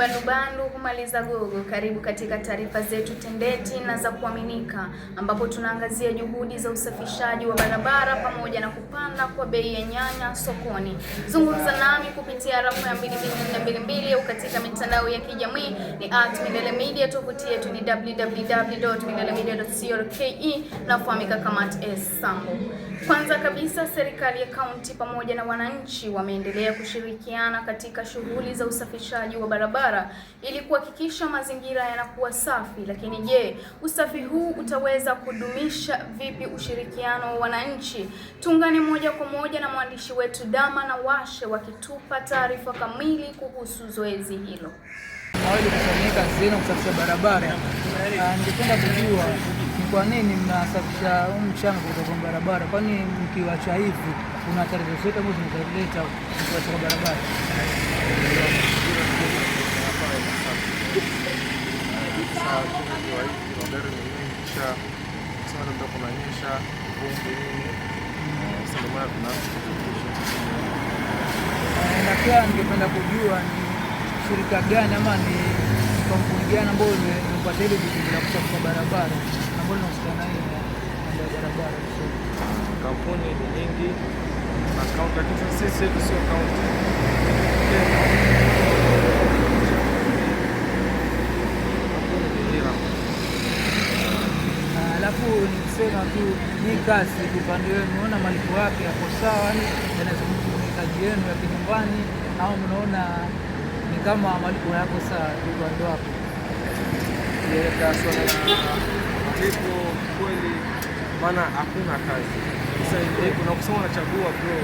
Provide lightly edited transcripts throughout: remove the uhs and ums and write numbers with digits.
Bandubandu humaliza gogo. Karibu katika taarifa zetu tendeti na za kuaminika, ambapo tunaangazia juhudi za usafishaji wa barabara pamoja na kupanda kwa bei ya nyanya sokoni. Zungumza nami kupitia rafu ya 22422 au katika mitandao ya kijamii ni @MileleMedia. Tovuti yetu ni www.milelemedia.co.ke na fahamika kama @ssambo. Kwanza kabisa, serikali ya kaunti pamoja na wananchi wameendelea kushirikiana katika shughuli za usafishaji wa barabara ili kuhakikisha mazingira yanakuwa safi. Lakini je, usafi huu utaweza kudumisha vipi ushirikiano wa wananchi? Tuungane moja kwa moja na mwandishi wetu Dama na Washe wakitupa taarifa kamili kuhusu zoezi hilo. Awali kusanyika zenu kusafisha barabara, ningependa kujua ni kwa nini mnasafisha huu mchanga kutoka kwa barabara? Kwani mkiwacha hivi kuna hatari zozote ambazo zinaweza kuleta mkiwacha kwa barabara? Magari ni mengi, kisha kusema labda kunanyesha vumbi nini, sasa ndio maana tunaanza kusafisha. Na pia ningependa kujua ni shirika gani ama ni kampuni gani ambayo imepata hili jukumu la kusafisha barabara ambayo linahusika na hii mambo ya barabara. Kampuni ni nyingi na kaunti, lakini sasa sisi yetu sio kaunti. Kampuni ni Hiram. Alafu nikisema tu hii kazi kwa upande wenu, mnaona malipo yake yako sawa, yani yanazungumzia mahitaji yenu ya kinyumbani, au mnaona ni kama malipo yako sawa kwa upande wako? Katika swala la malipo kweli, maana hakuna kazi sasa hivi, kuna kusema unachagua bro,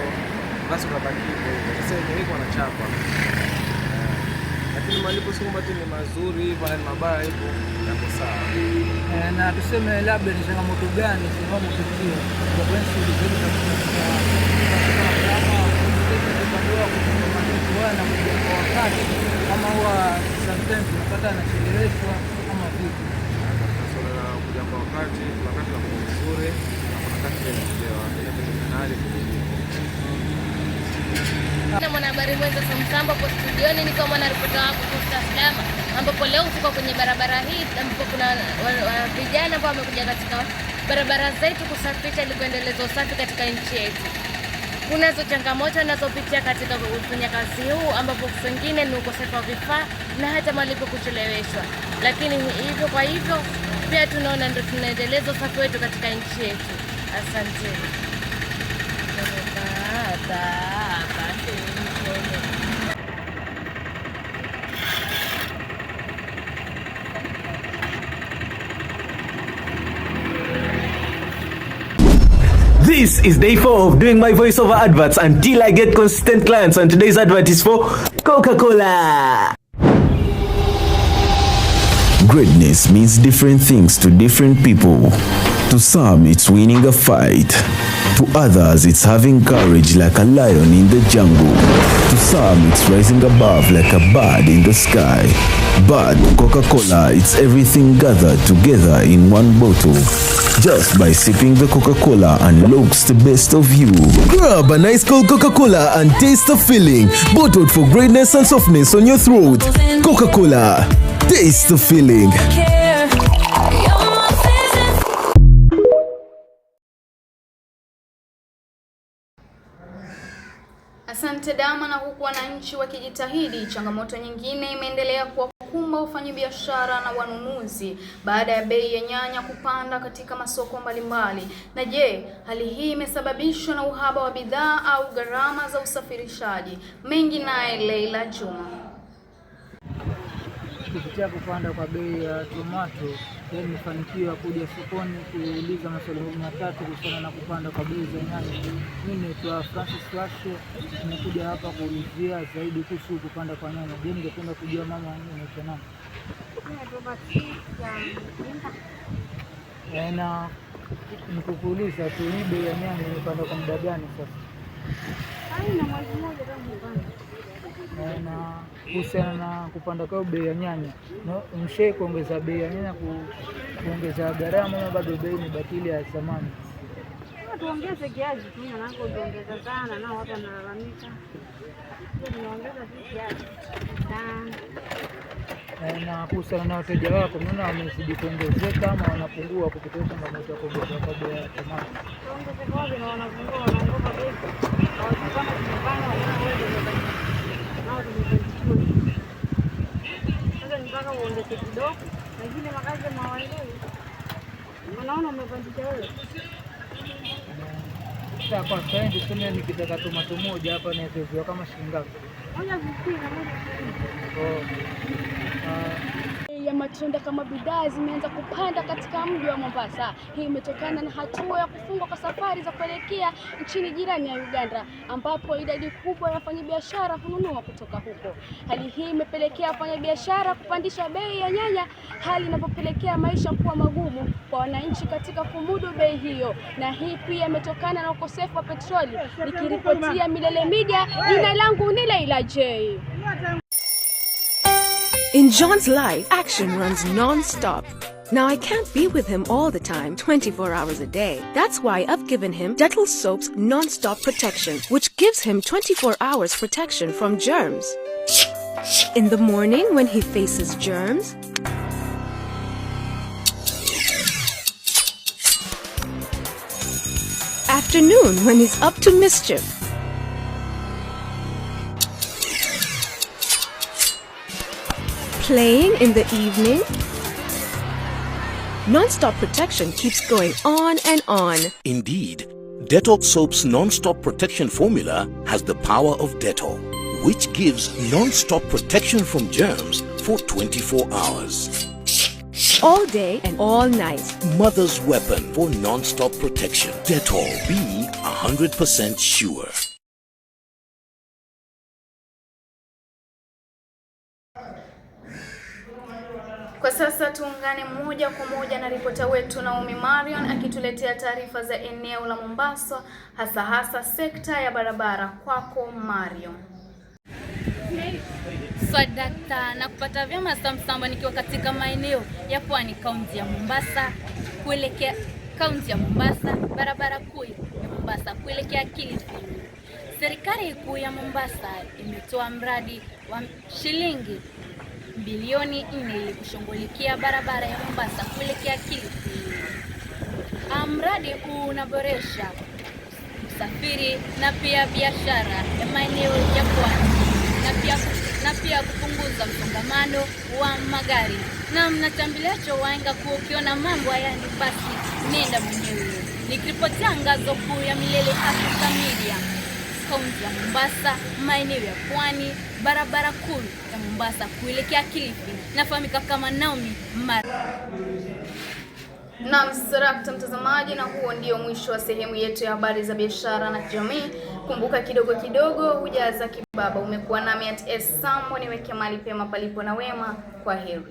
basi unabaki hivyo hivyo. Sasa yenye iko wanachapa, lakini malipo sio kwamba ni mazuri hivyo ni mabaya hivyo, yako sawa. Na tuseme labda ni changamoto gani sababu kupitia kwa kwenye shughuli zenu za kusafisha ama tuseme upande wako kwa malipo yanakuja kwa wakati ama huwa sometimes unapata anacheleweshwa ama vipi? Katika swala la kuja kwa wakati, kuna wakati nakuja vizuri na kuna wakati inachelewa, inategemea na hali vile ilivyo. Na mwanahabari mwenza Samsambo hapo studioni, nikiwa mwanaripota wako Costa Salama, ambapo leo tuko kwenye barabara hii ambapo kuna vijana ambao wamekuja katika barabara zetu kusafisha ili kuendeleza usafi katika nchi yetu. Kunazo changamoto anazopitia katika kufanya kazi huu, ambapo pengine ni ukosefu wa vifaa na hata malipo kucheleweshwa, lakini hivyo kwa hivyo pia tunaona ndio tunaendeleza usafi wetu katika nchi yetu. Asanteni. Baba. This is day 4 of doing my voiceover adverts until I get consistent clients, and today's advert is for Coca-Cola. Greatness means different things to different people. To some, it's winning a fight. To others, it's having courage like a lion in the jungle. To some, it's rising above like a bird in the sky. But Coca-Cola, it's everything gathered together in one bottle. Just by sipping the Coca-Cola unlocks the best of you. Grab a nice cold Coca-Cola and taste the feeling. Bottled for greatness and softness on your throat. Coca-Cola. Taste the feeling. Care. You're my favorite. Asante Dama. Na huku wananchi wakijitahidi, changamoto nyingine imeendelea kuwakumba wafanyabiashara na wanunuzi baada ya bei ya nyanya kupanda katika masoko mbalimbali. Na je, hali hii imesababishwa na uhaba wa bidhaa au gharama za usafirishaji? Mengi naye Leila Juma. Kupitia kupanda kwa bei ya tomato, leo nimefanikiwa kuja sokoni kuuliza maswali mawili matatu kuhusiana na kupanda kwa bei za nyanya. Mimi naitwa Francis Washe, nimekuja hapa kuulizia zaidi kuhusu kupanda kwa nyanya. Je, ningependa kujua mama, unaitwa nani? Na nikukuuliza tu, hii bei ya nyanya imepanda kwa muda gani sasa? Na kuhusiana na kupanda kwa bei ya nyanya, mshai kuongeza bei ya nyanya kuongeza gharama ama bado bei ni batili ya zamani? Tuongeze kiasi tu, maanake ukiongeza sana nao watu wanalalamika. Tunaongeza tu kiasi sana. Na kuhusiana na wateja wako, unaona wamezidi kuongezeka ama wanapungua kupitia changamoto ya kuongezeka kwa bei ya tomato? Kuongezeka wapi na wanapungua, wanaogopa bei. Hawajui kama tumepanda, wanaona wewe ndio umepandisha. Nao tumepandishiwa. Sasa ni mpaka uongeze kidogo, lakini makazi hawaelewi. Wanaona umepandisha wewe. Sasa kwa sasa hivi tuseme nikitaka tomato moja hapa naweza uziwa kama shilingi ngapi? 1.50 na 1.20. Oh. Ah, Bei ya matunda kama bidhaa zimeanza kupanda katika mji wa Mombasa. Hii imetokana na hatua ya kufungwa kwa safari za kuelekea nchini jirani ya Uganda, ambapo idadi kubwa ya wafanyabiashara hununua kutoka huko. Hali hii imepelekea wafanyabiashara kupandisha bei ya nyanya, hali inapopelekea maisha kuwa magumu kwa wananchi katika kumudu bei hiyo, na hii pia imetokana na ukosefu wa petroli. Nikiripotia Milele Media, jina langu ni Leila J. In John's life, action runs non-stop. Now I can't be with him all the time, 24 hours a day. That's why I've given him Dettol Soap's non-stop protection, which gives him 24 hours protection from germs. In the morning when he faces germs, afternoon when he's up to mischief, playing in the evening. Non-stop protection keeps going on and on. Indeed, Dettol Soap's non-stop protection formula has the power of Dettol, which gives non-stop protection from germs for 24 hours. All day and all night. Mother's weapon for non-stop protection. Dettol, be 100% sure. Kwa sasa tuungane moja kwa moja na ripota wetu Naomi Marion akituletea taarifa za eneo la Mombasa, hasa hasa sekta ya barabara. Kwako Marion. Swadakta na kupata vyema samsamba nikiwa katika maeneo ya pwani kaunti ya Mombasa kuelekea kaunti ya Mombasa, barabara kuu ya Mombasa kuelekea Kilifi. Serikali kuu ya Mombasa imetoa mradi wa shilingi bilioni 4 ili kushughulikia barabara ya Mombasa kuelekea Kilifi. Mradi huu unaboresha usafiri na pia biashara ya maeneo ya pwani na pia kupunguza msongamano wa magari. Na mnatambilacho waenga kuwa ukiona mambo haya ni basi nenda mwenyewe. Nikiripotia ngazo kuu ya Milele Africa Media, kaunti ya Mombasa, maeneo ya pwani, barabara kuu ya Mombasa kuelekea Kilifi. Nafahamika kama Naomi Mar. Naam, sarakta mtazamaji, na huo ndio mwisho wa sehemu yetu ya habari za biashara na jamii. Kumbuka kidogo kidogo hujaza kibaba. Umekuwa nami at S Sambo, niweke mahali pema palipo na wema. Kwa heri.